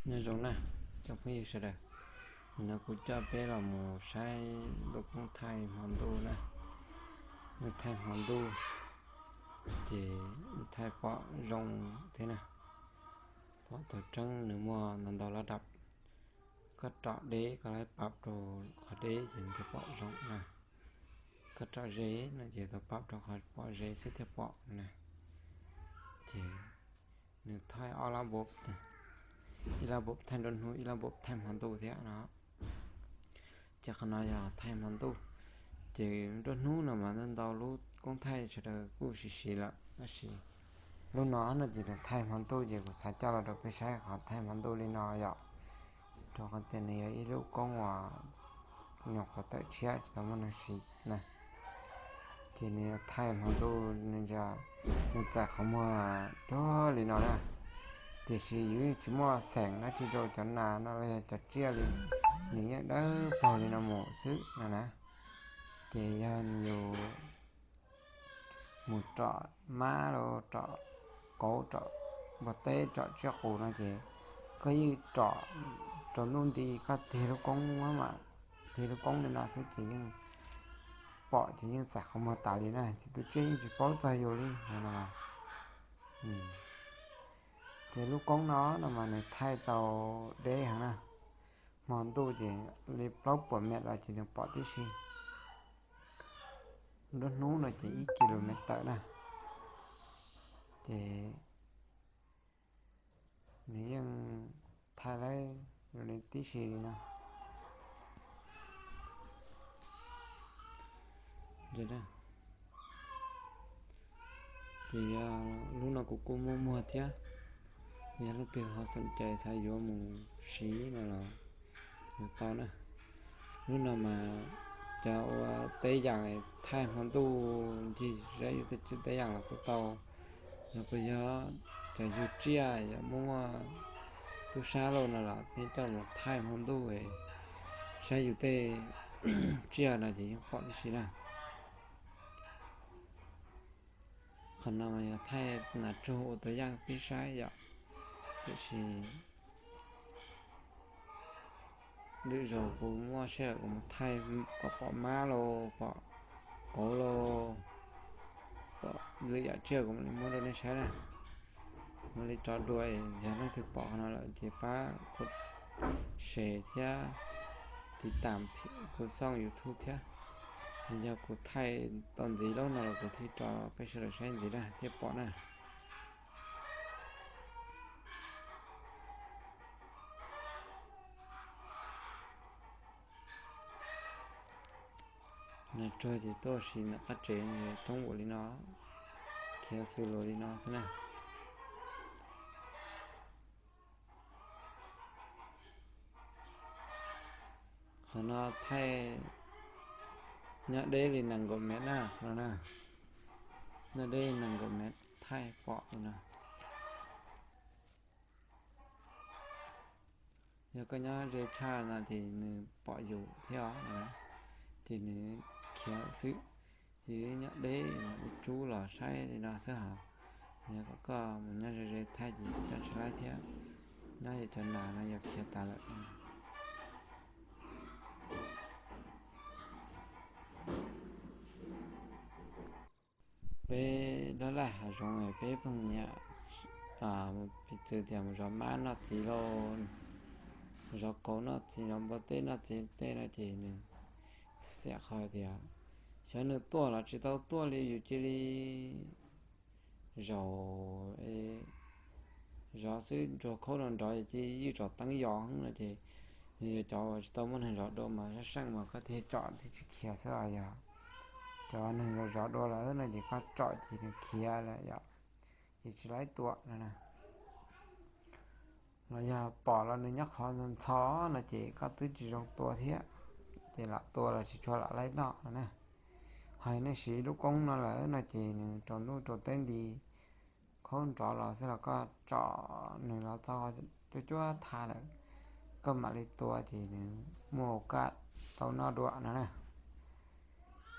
Nyob zoo na, cov phooj ywg sawv daws, nim no kuv coj peb los mus saib lub koob thaij hmo ntuj na. Nws thaij hmo ntuj ces thaij pom zoo thiab na, pom tau tseeb, nws muaj ntau ntau lab dam. Koj rom deb koj laib pab rau qhov deb ces nws thiaj pom zoo na. Koj rom ze no ces tau pab rau qhov pom ze xwb thiaj pom na. Ces nws thaij ob lab npav, ib lab npav thaij nruab hnub, ib lab npav thaij hmo ntuj thiab no. Ces qhov no yog thaij hmo ntuj. Ces nruab hnub no mas ntau ntau lub koob thaij sawv daws kuj siv siv lawm tab sis lub no no ces nws thaij hmo ntuj ces kuv xav coj los rau peb saib qhov thaij hmo ntuj li no yom. Rau qhov tias nws yog ib lub koob uas nyuam qhuav tawm tshiab tsis tau muaj neeg siv na. Ces nws thaij hmo ntuj, nws txais qhov muag dub li no na. Tiam sis yus tsis muaj xeem dab tsi rau cov nas no los yog cov tsiaj li, nws yeej dawb paug li no mus xwb no na. Ces yog yus mus rom mab los rom kauv, rom npua teb, rom tsiaj qus no ces koj yeej rom rau ntuj nti, koj tig lub koob, tig lub koob li no xwb ces yeej pom ces yeej txais qhov muag tas li na, ces tus tsiaj yeej tsis paub txog yus li no. Ces lub koob no no mas nws thaij tau deb heev na. Hmo ntuj ces li plaub puas mev los ces nws pom tib si. Nruab hnub no ces ib kis lus mev tawm na. Ces nws yeej thaij laib zoo li tib si li no. Ces yog lub no kuv kuj muaj muag thiab, yog leej twg ho xoom cai xav yuav mus siv no los yuav tau na. Lub no mas cov ua teb yam thaij hmo ntuj ncig saib yus tej teb yam los kuj tau. Los puas yog cov yug tsiaj yog muaj tub sab lauj no los thiaj coj mus thaij hmo ntuj saib yus tej tsiaj no ces yeej pom tib si na. Qhov no mas yog thaij nas tsuag ua tus yaj pib saib yom, tiam sis lwm zaus kuv muaj sij hawm kuv mus thaij kom pom mab los pom kauv los pom lwm yam tsiaj kuv mam li muab rau nej saib na. Mam li tso dua, yog leej twg pom qhov no lawm ces pab kuv share thiab tiv tam kuv xoo YouTube thiab. Yog kuv thaij tau ntxiv lub no los kuv thiaj tso peb sawv daws saib ntxiv na thiaj pom na. Nas tsuag ces tuaj si ntawm qab tsev coob ua li no, khiav xws luas li no xwb na. Qhov no thaij nyob deb li nees nkaum mev na, qhov no na, nyob deb nees nkaum mev thaij pom li no. Yog koj nyob ze tshaj no ces nws pom yus thiab os, ces nws khiav xwb. Ces nyob deb li tsub los saib li no xwb hos. Yog kom koj mus nyob ze ze thaij ces coj tsis laib thiab, nyob li cov nas no yog khiav tas lawm. Peb laj laj hav zoov peb pheej nyiam piv txwv tias mus zov mab noj txiv lauj, zov kauv noj txiv, zov npua teb noj txiv tej no ces nws xiam qhov tias xyov nws tuaj los tsis tau tuaj li yus cia li zaum zov xwb, ntsuag khaub nrov nrov cia li ywj tsom teeb yos no ces yus cov uas tsis tau muaj neeg zov dua mas sab seej mas koj thiaj tsom thiaj tsis khiav xwb os. Yog cov neeg zov zov dua lawm no ces koj tsom ces nws khiav lawm yom, ces tsis laib tua no na. Los yog pom los nws nyob qhov ntxhov ntxhov no ces koj twb tsis zoo tua thiab, ces lam tua los tsis tshua lam laib noj no na. Hos nej siv lub koob no lawm no ces nws rau ntuj rau teb nti khaub nrov los xwb los koj tsom nws los txog cuab cuab tha lawm, koj mam li tua ces nws muaj kaj tau noj dua no na.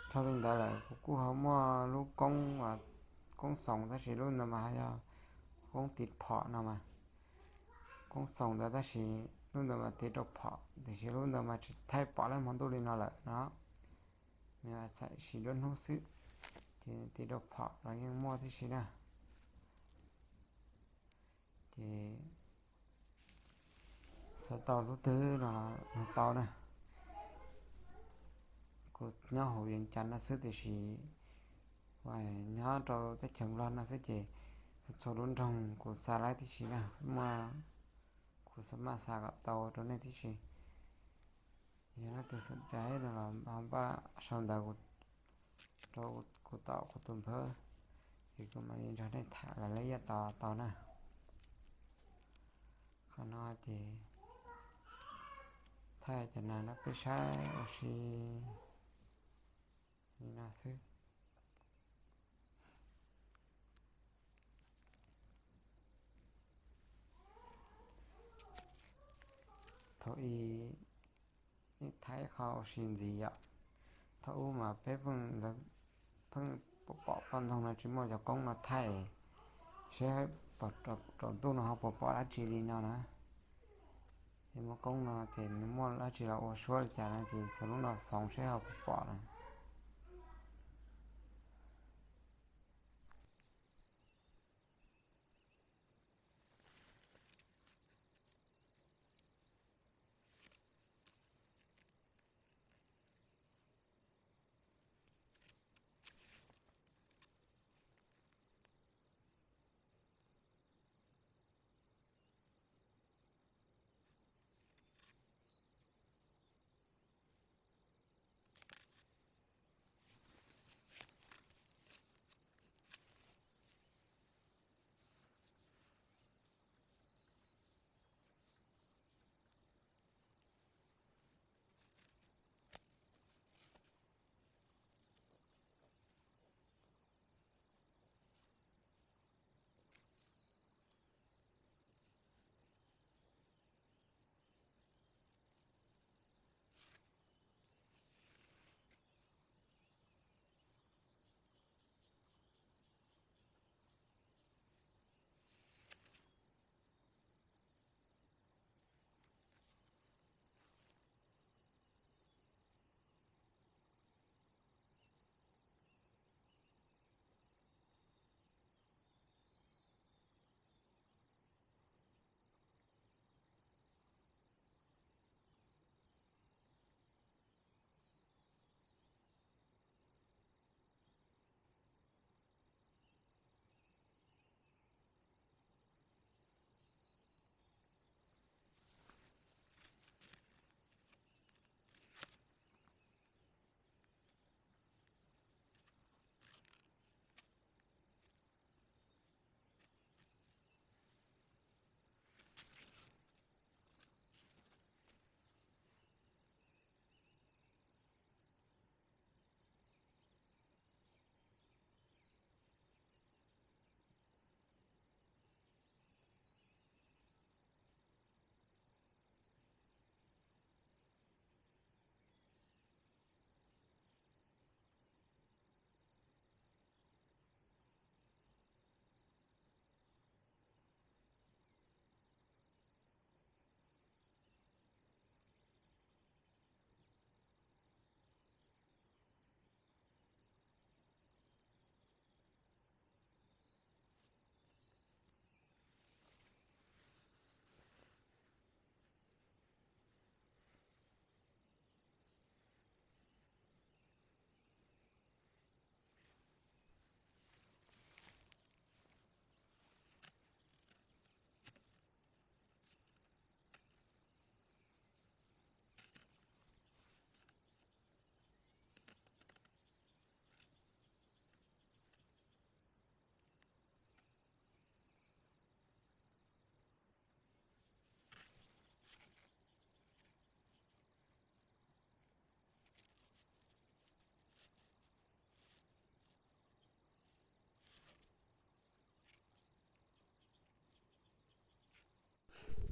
Dhau li ntawd lawm kuv kuj ho muaj lub koob, koob xoos tab sis lub ntawd mas yog koob tiv phom no mas. koob xoos ntawd tab sis lub ntawd mas tiv rau phom, tiam sis lub ntawd mas tsis thaij pom lawm, hmo ntuj li no lawm no. Nws txham sim nruab hnub xwb, ces tiv rau phom los yeej muaj tib si na. Ces xav tau lub twg no los tau na. Kuv nyob hauv Vias Cas no xwb tiam sis nyob rau teb chaws Nplog no xwb ces txhua lub nroog kuv xa laib tib si na, muaj kuv xa maj xa kom tau rau nej tib si. Yog leej twg xom cai no los ho npaj sau ntawv rau kuv tom kuv tus npawb, es kuv mam li nrog nej tham lawv lab yaj tos tau na. Qhov no ces thaij cov nas no peb saib ua si li no xwb. Thaum ub, thaij qhov ua si ntxiv yom. Thaum ub mas peb pheej pom poj ntxoog no tsis muaj cov koob no thaij, seb rau ntuj no ho puas pom dab tsi li no na. Es muaj koob no ces nws muaj dab tsi los ua suab li cas no ces txog lub no xoov seb ho puas pom na.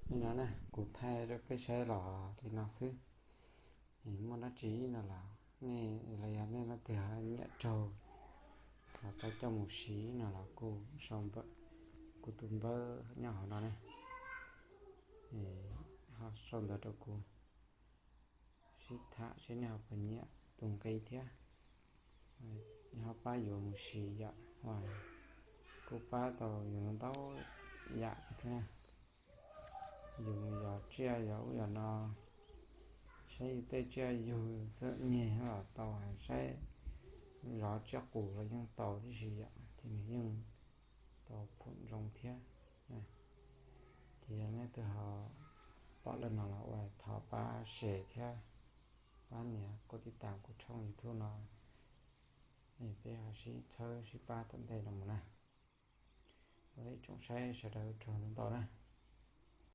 Li no na, kuv thaij rau peb saib los li no xwb. Muaj dab tsi no los nej, los yog nej leej twg nyiam raug, xav tau coj mus siv no los kuj sau npawb, kuv tus npawb nyob hauv no ne. sau ntawv rau kuv, sib tham seb nej ho puas nyiam tus nqi thiab. Nej ho pab yuav mus siv yom, kuj pab tau yus ntau yam thiab. Yus mus yos tsiaj yos ub yos no, saib yus tej tsiaj yug xwb nyeg los tau, saib zov tsiaj qus los yeej tau tib si yom, ces nws yeej tau phom zoo thiab. Ces yog leej twg ho pom lawm no los ua thov pab share thiab pab nias kuv tib tas kuv tshooj YouTube no, peb ho sib txhawb sib pab tom ntej los mus na. Ua ib tsoom saib sawv daws tsaug ntau na.